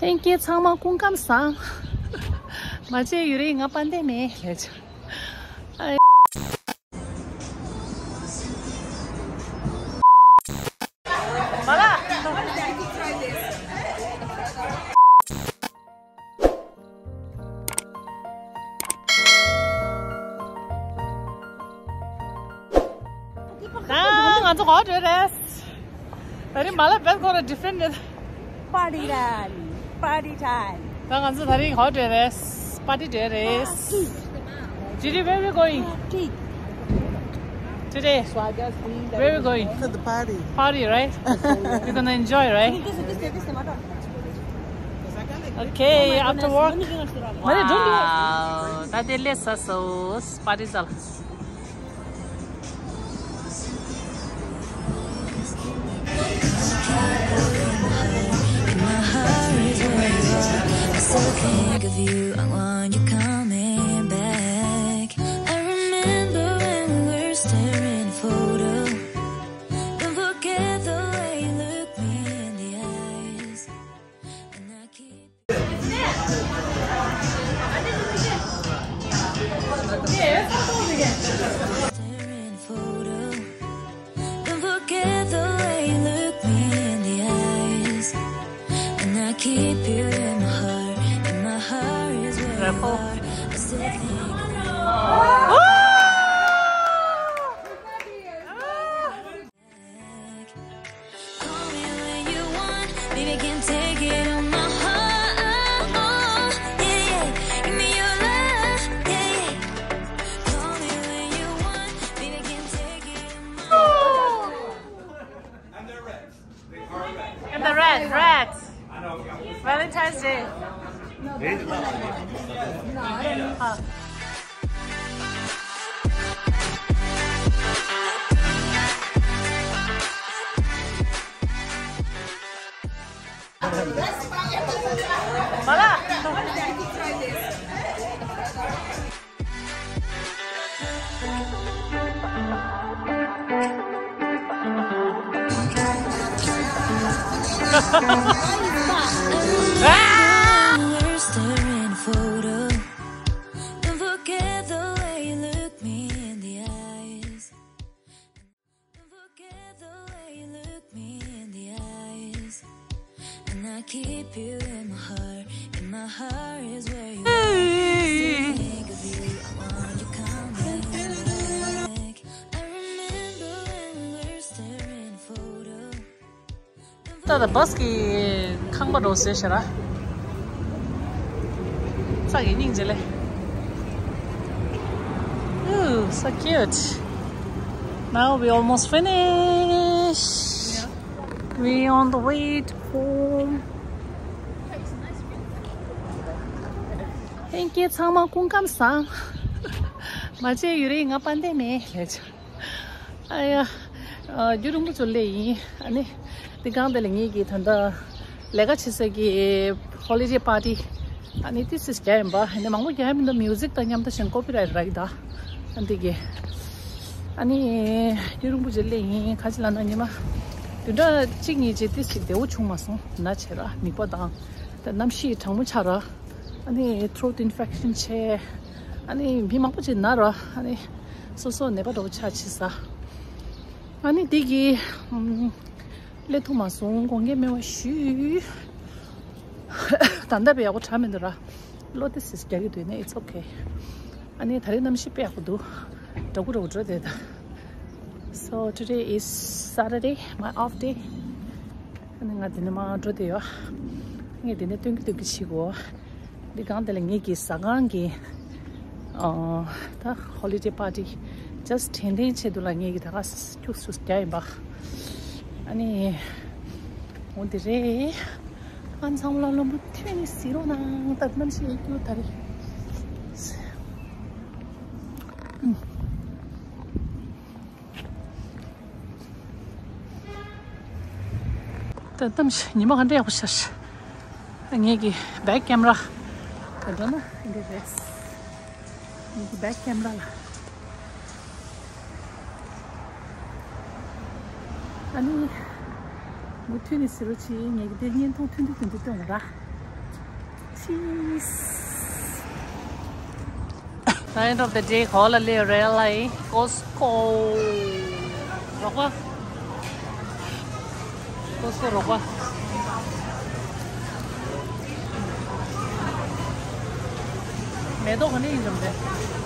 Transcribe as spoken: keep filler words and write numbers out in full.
ལྷན་རྒྱས་ཚང་མ་སྐུ་ཁམས་བཟང་། མ་བརྗེད་ཡུན་རིང་ང་པན་ཏེ་མེད་ལས་ཆ། ང་ཚོ་ག་པར་འགྲོ་རེད། ད་རིང་མ་ལ་བེལ་ཁོ་ར་ཌི་ཕེན་ནི། Party time. Party time. ད་ང་ཚོ་ད་རིང་ག་པར་འགྲོ་རེད། པར་ཊི་འགྲོ་རེད། Party. Judy, where we going? Party. Today. So I guess we where we going? To the party. Party, right? We're gonna enjoy, right? Okay, after work. Wow. ད་དེ་ལས་ས་སོ་པར་ཊི་ཟ་ལ། Think of you, I want you coming back. I remember when we were staring photo. Don't forget the way you look me in the eyes. And I keep staring photo. Don't forget the way you look me in the eyes. And I keep you in my heart. And my heart is where you are. I still think of you. Call me when you want, baby, can take it on my heart. Yeah, yeah. Give me your love, yeah, yeah. Call me when you want, baby, can take it on my heart. And the red, red. Valentine's Day. Don't forget the way you look me in the eyes. Don't forget the way you look me in the eyes. And I keep you in my heart. In my heart is where you are. I still think of you. I want you coming back. I remember when we were staring photo. ད་ལྟ་བྷ་སི་གི་ཁང་པ་འགྲོ་ཟེར་ཤག་ར། ས་གི་སྙིང་རྗེ་ལེ། Ooh, so cute. Now we almost finished. We on the way to home. ལྷན་རྒྱས་ཚང་མ་སྐུ་ཁམས་བཟང་། མ་བརྗེད་ཡུན་རིང་ང་པན་ཏེ་མེད་ལས་ཆ། ཨ་ཡ། ཨ། རྒྱུ་རིན་པོ་ཆེ་ལས་ཡིན། ཨ་ནི། འདི་གང་དེ་ལ་ངེད་ཀྱི་ད་ལྟ་ལས་ཀ་བྱེད་ས་གི་ཧོ་ལི་ཌེ་པར་ཊི། ཨ་ནི་ཏི་སིས་རྒྱག་ཡིན་པ། ཨ་ནི་མང་པོ་རྒྱག་ཡིན་མིན་ད་མིའུ་ཟིག་དང་མཉམ་དུ་བཞིན་ཀོ་པི་རའེ་ཊི་རག་གི་ད། ཨ་འདི་གི། ཨ་ནི། རྒྱུ་རིན་པོ་ཆེ་ལས་ཡིན་ག་ཅི་ལ་ན་ཉི་མ། བདུན་ཕྲག་གཅིག་གཉིས་རྗེས་ཏི་སིས་བདེ་བོ་བྱུང་མ་སོང་ན་བྱེད་ར་མིད་པ་དང་། ད་གནམ་གཤིས་གྲང་མོ་ཆགས་ར། ཨ་ནི་throat infection བྱས། ཨ་ནི་མི་མང་པོ་ཅིག་ན་ར། ཨ་ནི་སོ་སོ་ནད་པ་འདྲ་པོ་ཆགས་བྱས་ས། ཨ་ནི་དེ་གི་ཨམ། སླེབས་ཐུབ་མ་སོང་། དགོངས་འགལ་མེད་པ་ཞུ། ད་ལྟ་དཔེ་ཡག་པོ་དྲག་མི་འདུག་ར། གློ་དེ་སིས་རྒྱག་གི་འདུག་ནས་it's okay. ཨ་ནི་ད་རེས་གནམ་གཤིས་དཔེ་ཡག་པོ་འདུག་འདྲ་པོ་འདྲ་པོ་འགྲོ་བསྡད་ད། So today is Saturday, my off day. ཨ་ནི་ང་དེ་ནས་མར་འགྲོ་བསྡད་ཡོད། ངས་དེ་ནས་སྟོན་གི་སྟོན་གི་བྱེད་དགོས། འདི་གང་དེ་ལ་ངེད་ཀྱི་ཟ་ཁང་གི་ཨ་ད་ཧོ་ལི་ཌེ་པར་ཊི་just དྲན་རྟེན་ཆེད་དུ་ལ་ངེད་ཀྱི་ད་ག་ཁྱུག་ཁྱུག་རྒྱག་ཡིན་པ། ཨ་ནི་འོ་དེ་རེད། ཨ་ཚང་མ་ལ་བློ་མུ་མཐུད་ནས་གཟིགས་རོགས་གནང་། ད་གནམ་གཤིས་ཡག་རྒྱུ་ད་རེད། ད་གནམ་གཤིས་ཉི་མ་ག་འདྲ་ཡག་པོ་ཤར་ཤག་ངེད་ཀྱི་བེག་ཀེམ་ར། ད་འགྲོ་ན་འདི་རེད། ངེད་ཀྱི་བེག་ཀེམ་ར་ལ། ཨ་ནི། མུ་མཐུད་ནས་གཟིགས་རོགས་གྱིས། ངེད་ཀྱི་འདིར་བརྙན་ཐུང་ཐུང་ཐུང་ཐུང་ཐུང་སྟོན་དགོས་ར། End of the day ག་ལ་སླེབས་རེད་ལ་ཡིན། Costco རོགས་པ། Costco རོགས་པ། མེ་ཏོག་ག་ནས་ཡིན་འགྲོ་མ་རེད།